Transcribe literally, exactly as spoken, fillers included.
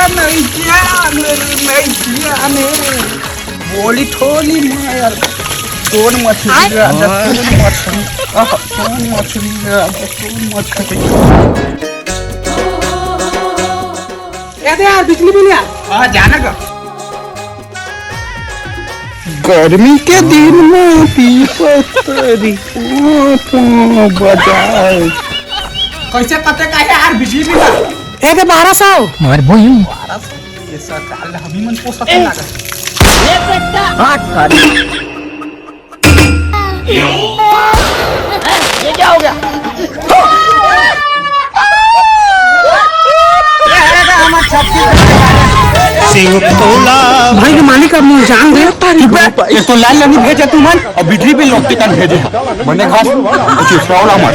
नहीं किया, नहीं किया, नहीं। बोली थोड़ी मार। कौन मछली रे, आज कौन मछली? आह, कौन मछली रे, आज कौन मछली? ए दे यार, बिजली बिल यार। हाँ, जाना का? गर्मी के दिन में पीपल तरी पों पों बजाए। कैसे पते का है यार, बिजली बिल? ए दे बारह सौ। मार बोई। बारह सौ? ये सरकार ला हमी मन पोसत ए। लागत। हाथ काट। ये क्या हो गया? भाई के मालिक अब मुझे जान दे। ये तो लाल नहीं भेजा तू मन, और बिजली बिल लोग कितन भेजे। मने खास कुछ प्रॉब्लम है।